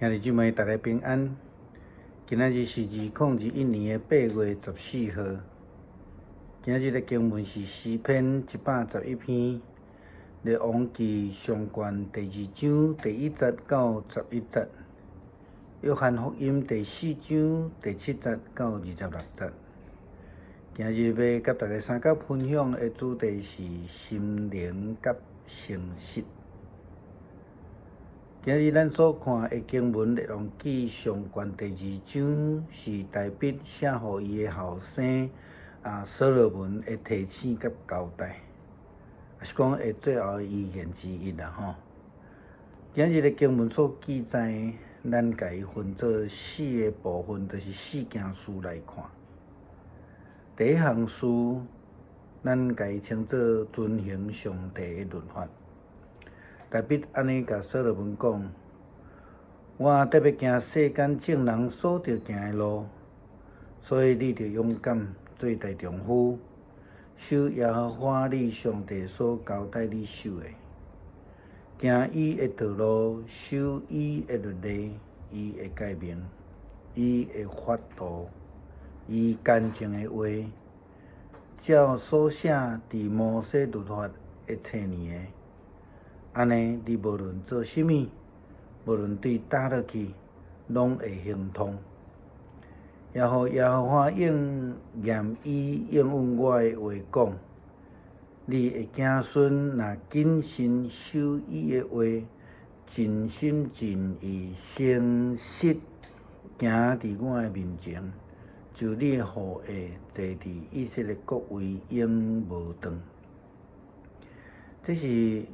兄弟姊妹，大家平安。今仔日是2021年的8月14號。今仔日的經文是詩篇111篇，列王紀上卷第二章第一節到11節，約翰福音第四章第七節到26節。今日欲佮大家相佮分享的主題是心靈佮誠實。今日咱所看的經文《列王紀上卷》第二章，是大衛寫予伊的後生所羅門的提醒佮交代，也是講的最後的遺言之一啦吼。今日的經文所記載，咱共伊分做四个部分，就是四件事來看。第一項事，咱共伊稱做遵行上帝的律法。大衛按呢共所羅門講：我特欲行世間眾人所著行的路，所以你著勇敢做大丈夫，守耶和華你上帝所交代你守的，行伊的道路，守伊的律例，伊的誡命，伊的法度，伊乾淨的話，照所寫佇摩西律法的冊裡的。按呢，你無論做啥物，無論對佗落去，攏會亨通。耶和華應驗伊應允我的話講：你的子孫若謹慎守伊的話，盡心盡意誠實行佇我的面前，就你的後裔坐佇以色列國位永無斷。這是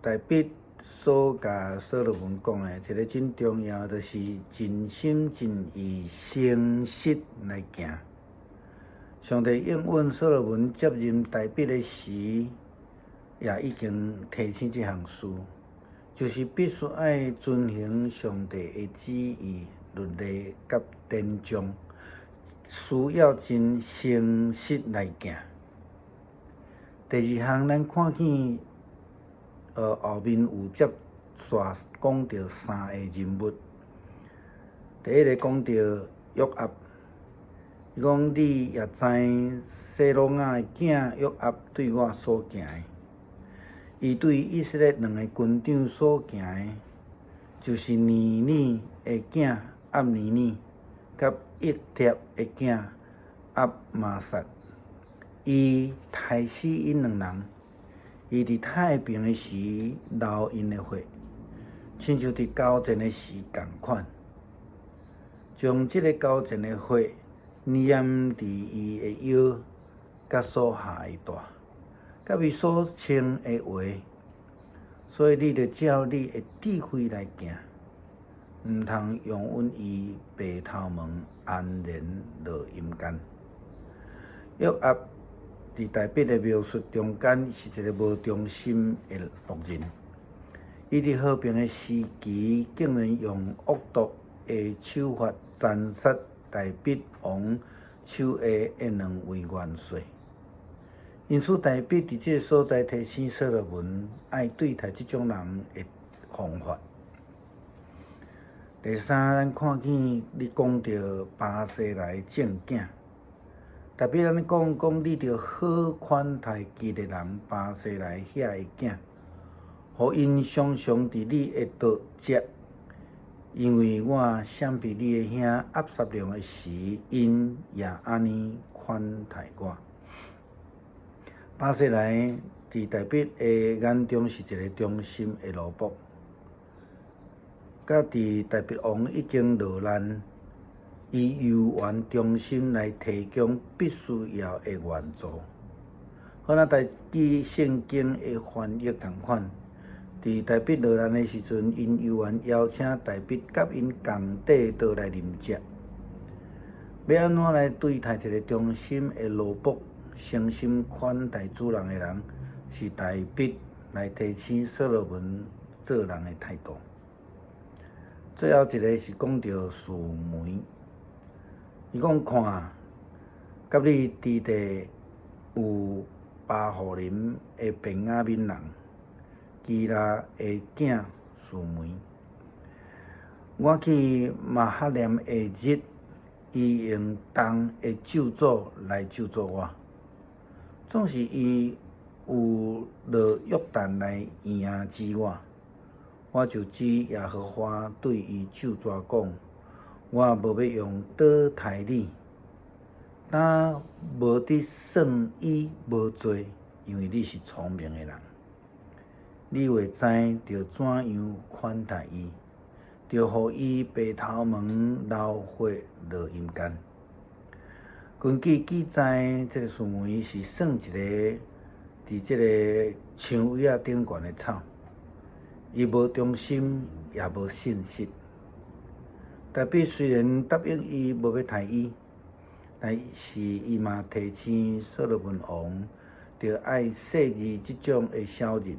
大衛所共所羅門講的一个真重要，就是盡心盡意誠實來行。上帝應允所羅門接任大衛的時，也已經提醒這項事，就是必須愛遵行上帝的旨意、律例佮典章，需要真誠實來行。第二項，咱看見，後面有接續講著三个人物。第一个講著約押，伊講你也知洗魯雅的囝約押對我所行的，伊對以色列兩个軍長所行的，就是尼珥的囝押尼珥，佮葉帖的囝亞瑪撒，伊刣死𪜶兩人。伊佇太平的時流𪜶的血，親像佇交戰的時仝款，將這个交戰的血染佇伊的腰，佮所下的帶，佮伊所穿的鞋。所以你著照你的智慧來行，毋通容允伊白頭毛安然落陰間。約押佇大衛的描述中間是一个無忠心的僕人，伊佇和平的時期，竟然用惡毒的手法殘殺大衛王手下的兩位元帥。因此，大衛佇這个所在提醒所羅門，愛對待這種人的方法。第三，咱看見你講著巴西萊正囝。大衛按呢講講，你著好款待基列人巴西萊遐的囝，予𪜶常常佇你的桌食，因為我閃避你的兄押沙龍的時，𪜶也按呢款待我。巴西萊佇大衛的眼中是一个忠心的奴僕，佮佇大衛王已經落難，伊猶原忠心來提供必須要的援助。好若台語聖經的翻譯仝款，佇大衛落難的時陣，𪜶猶原邀請大衛佮𪜶仝綴桌來啉食。欲按怎來對待一个忠心的奴僕，誠心款待主人的人，是大衛來提醒所羅門做人的態度。最後一个是講著示每。伊講看，佮你佇地有巴戶琳的便雅憫人，基拉的囝示每。我去瑪哈念的日，伊用銅的咒詛來咒詛我。總是伊有落約旦來迎接我，我就指耶和華對伊咒詛講：我無欲用刀刣你，敢無得算伊無罪，因為你是聰明的人。你會知著怎樣款待伊，著予伊白頭毛流血落陰間。根據記載，這個示每是算一個佇這个薔薇仔頂懸的草，伊無忠心，也無信實。大衛雖然答應伊無欲刣伊，但是伊嘛提醒所羅門王，著愛細膩這種的小人，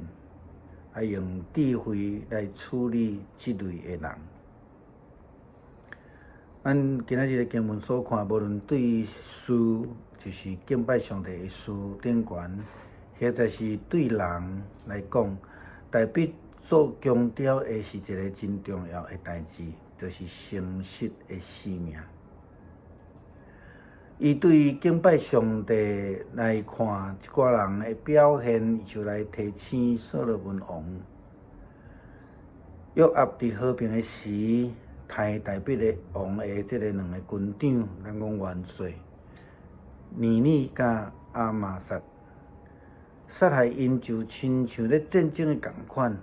愛用智慧來處理這類的人。咱今仔日的經文所看，無論對事，就是敬拜上帝的事頂懸，或者是對人來講，大衛所強調的是一个真重要的代誌，就是誠實的生命。伊對敬拜上帝來看，這寡人的表現，就來提醒所羅門王。約押佇和平的時，刣大衛的王的這个兩个軍長，咱講元帥，尼利佮亞瑪撒，殺害𪜶就親像咧戰爭的仝款。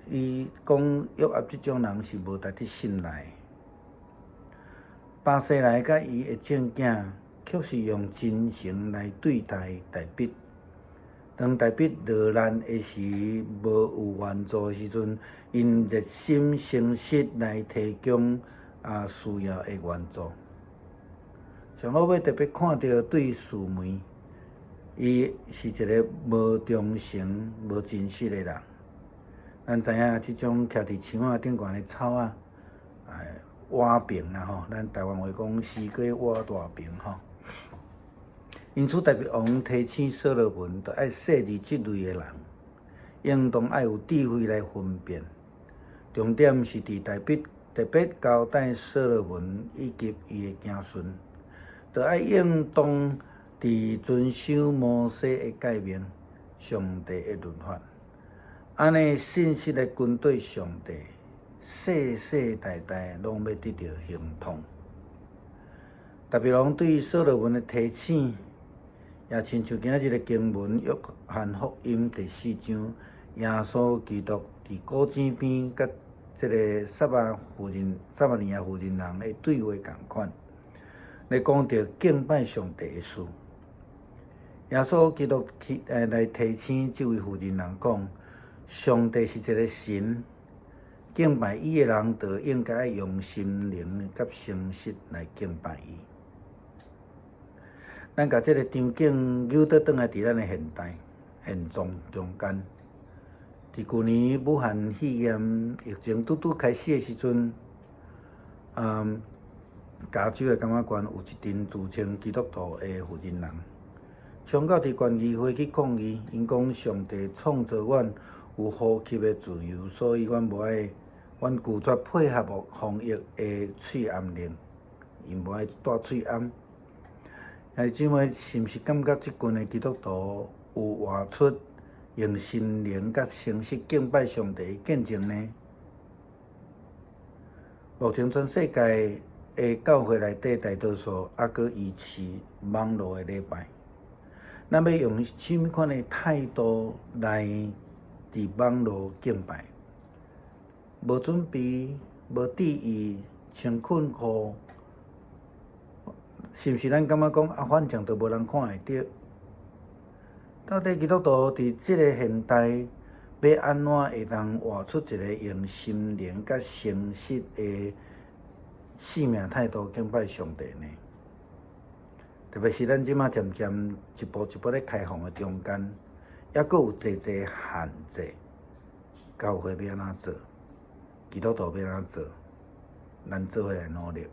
伊講約押這種人是無值得信賴。巴西萊佮伊的正囝，卻是用真誠來對待大衛。當大衛落難的時，無有援助的時陣，𪜶熱心誠實來提供需要的援助。上落尾特別看著對示每，伊是一个無忠誠、無真實的人。咱知影這種徛佇樹仔頂懸的草仔，倚爿啦吼，咱台灣話講西瓜倚大爿吼。因此，大衛王提醒所羅門，著愛細膩這類的人，應當愛有智慧來分辨。重點是佇大衛特別交代所羅門以及伊的子孫，著愛應當佇遵守摩西的誡命、上帝的律法，按呢信實來跟綴上帝，世世代代攏欲得著亨通。大衛王對所羅門的提醒，也親像今仔日的經文，約翰福音第四章，耶穌基督佇古井邊佮這个撒瑪婦人、撒瑪利亞婦人人的對話仝款，咧講著敬拜上帝的事。耶穌基督去來提醒這位婦人人講，上帝是一个神，敬拜伊的人，就應該愛用心靈佮誠實來敬拜伊。咱共這个場景扭倒轉來，佇咱的現代現狀中間，佇舊年武漢肺炎疫情拄拄開始的時陣，加州的柑仔縣有一陣自稱基督徒的婦人人，衝到佇縣議會去抗議，𪜶講上帝創造阮有呼吸的自由，所以阮無愛，阮拒絕配合防疫的喙罨令，𪜶無愛戴喙罨。兄弟姊妹，是毋是感覺這群的基督徒有活出用心靈佮誠實敬拜上帝的見證呢？目前全世界的教會內底，大多數猶閣維持網路的禮拜。咱欲用啥物款的態度來佇網路敬拜？無準備、無注意、穿困褲，是毋是咱感覺講啊？反正都無人看會著。到底基督徒佇這个現代，欲按怎會當活出一个用心靈佮誠實的生命態度敬拜上帝呢？特別是咱這馬漸漸一步一步咧開放的中間，猶閣有濟濟限制，教會欲按怎做？基督徒欲按怎做？咱做伙來努力。